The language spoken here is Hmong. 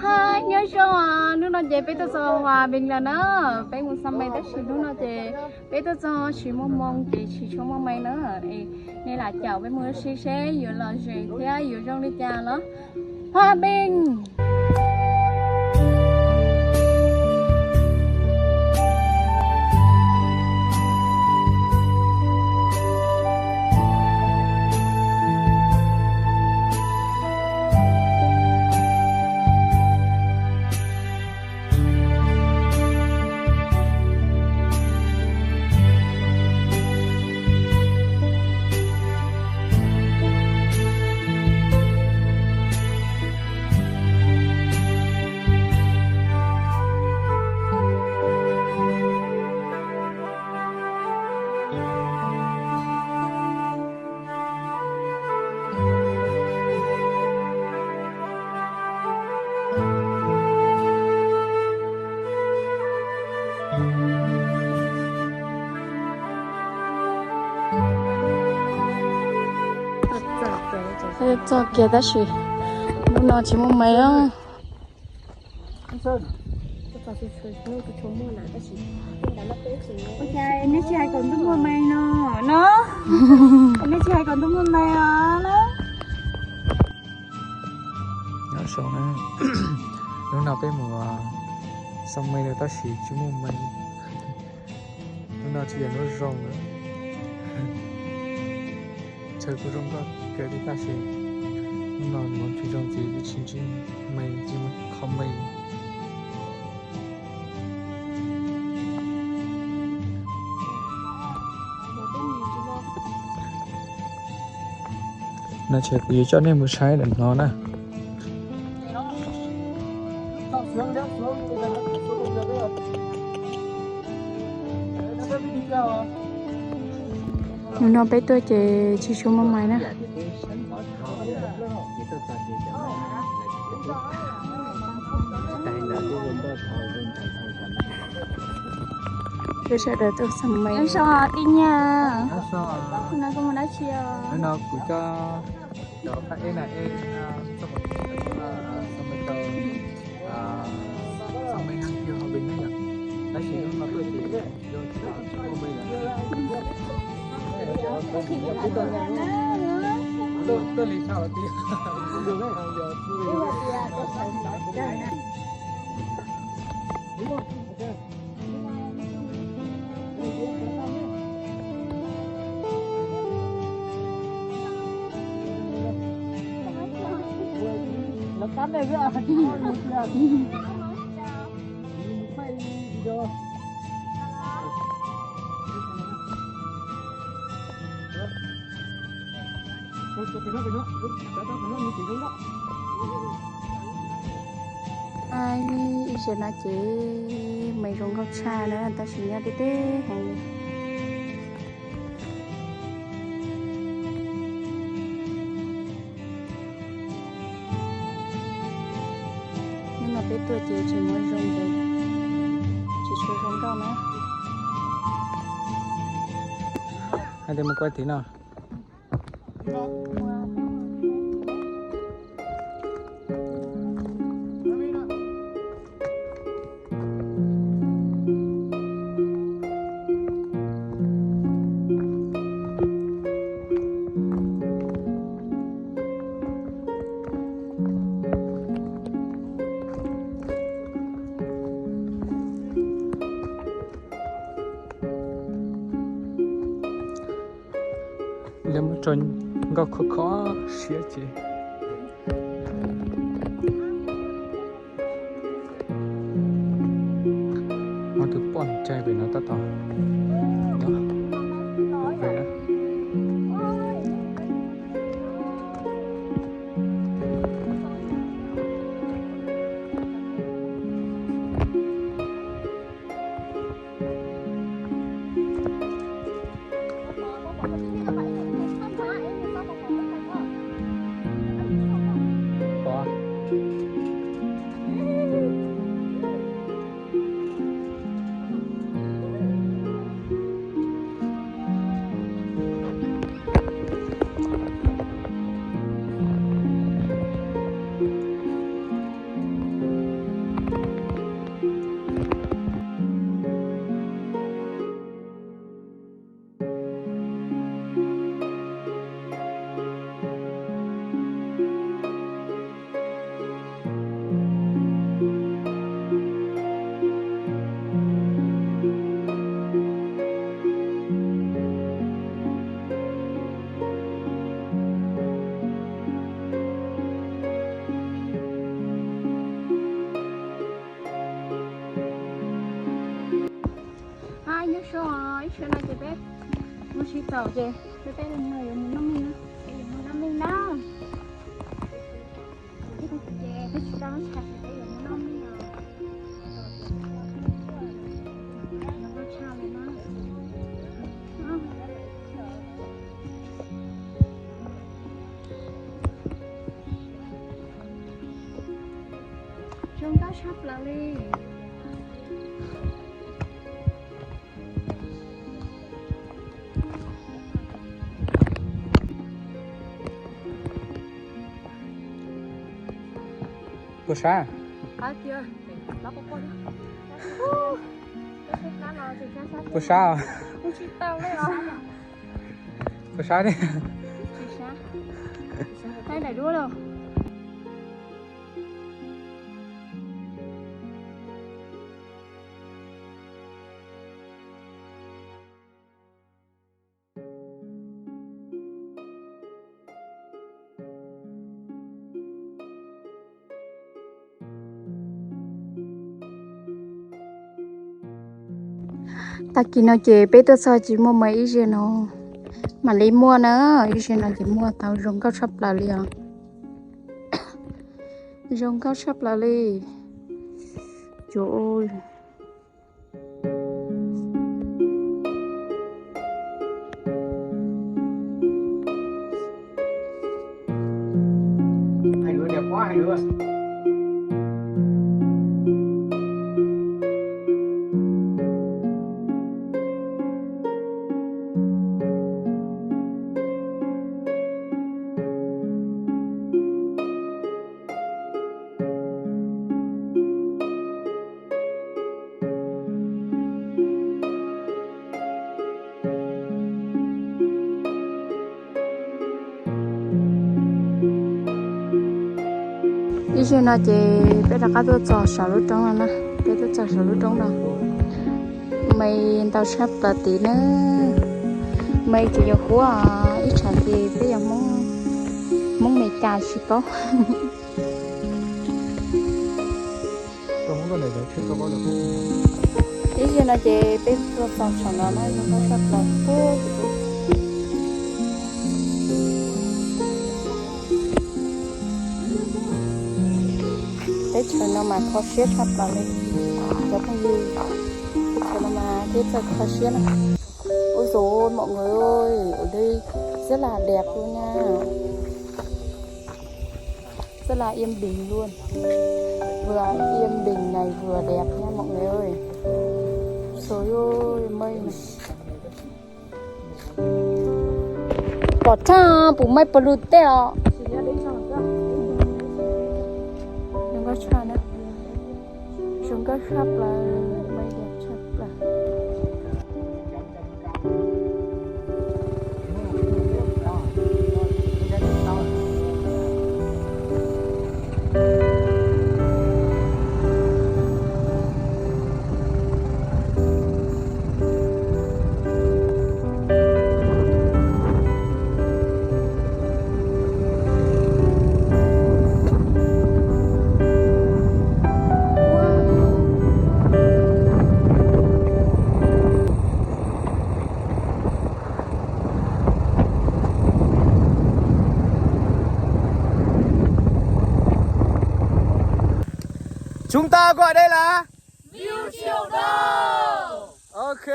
Hi, nyob zoo os, hnub no ces peb tuaj txog Hòa Bình lawm na. Peb mus xab mej tab sis hnub no ces peb tuaj txog tsis muaj moo ces tsis tshua muaj mej na. Es nej lam caum peb mus ua si seb yuav lom zem thiab yuav zoo li cas los. Hòa Bình. Txog kiag tab sis hnub no tsis muaj mej os. Ua cas nej tsis hais kom ntuj muaj mej no no? Nej tsis hais kom ntuj muaj mej os na. Nyob zoo na, hnub no peb mus xab mej tab sis tsis muaj mej. Hnub no tsis yog hnub zoo lawm. Chaw kuj zoo nkauj kawg li tab sis hnub no mus tsis zoo ces tsis ntsib mej, tsis muaj qhov mej. No ces kuv yuav coj nej mus saib lawm no na. Hnub no peb tuaj ces tsis tshua muaj mej na. Peb sawv daws tuaj xab mej. Nyob zoo tij Nyiaj. Nyob zoo. Hnub no koj mus dab tsi os? Hnub no kuv coj cov phab ej na, ej txoj mus xab mej rau xab mej nyob Hòa Bình na yom. Tab sis hnub no tuaj ces Ib zaug no ces mej zoo nkauj tshaj na, tab sis nyob teb teb heev li. Hnub no peb tuaj ces tsis muaj zoo ces tsis tshua zoo nkauj na. Hais tias mus quay tim no. Lawv muab tso nkauj khov kho siab ces muab tus poj niam tso pem no tab tom. Xyoo no ces peb mus tsis taus ces peb peb leeg no yuav mus noj mis na, peb yuav mus noj mis na. Ces peb tsis tau lub tshais ces peb yuav mus noj mis no. Yuav noj tshaj li na. Zoo nkauj tshaj plaws li. Puas sab? Puas sab? Puas sab li? Thaij daim duab los. Tag kis no ces peb tuaj txog tsis muaj mas ib zaug no mam li muaj na, ib zaug no ces muaj tau zoo nkauj tshaj plaws li os. Zoo nkauj tshaj plaws li. Cuv Ib zaug no ces peb rov qab tuaj txog saum lub roob no na, peb tuaj txog saum lub roob no. Mas ntau tshaj plaws tid na, mas tseem yuav huab, ib tsam ces peb yog Hmoob Meskas tsis paub. Ib zaug no ces peb tuaj txog saum no na, zoo nkauj tshaj plaws. Teb chaws no mas kho siab tshaj plaws li cov phooj ywg, teb chaws no mas teb chaws kho siab na. Ôi dồi ôi, mọi người ơi, ở đây rất là đẹp luôn nha. Rất là yên bình luôn. Vừa yên bình này vừa đẹp nha mọi người ơi. Trời ơi, mây này. Pom tshaj puas maj puas lug tej os. Zoo nkauj tshaj na. Zoo nkauj tshaj plaws, maj tshaj plaws. Chúng ta gọi đây là View Triệu Đô. Ok.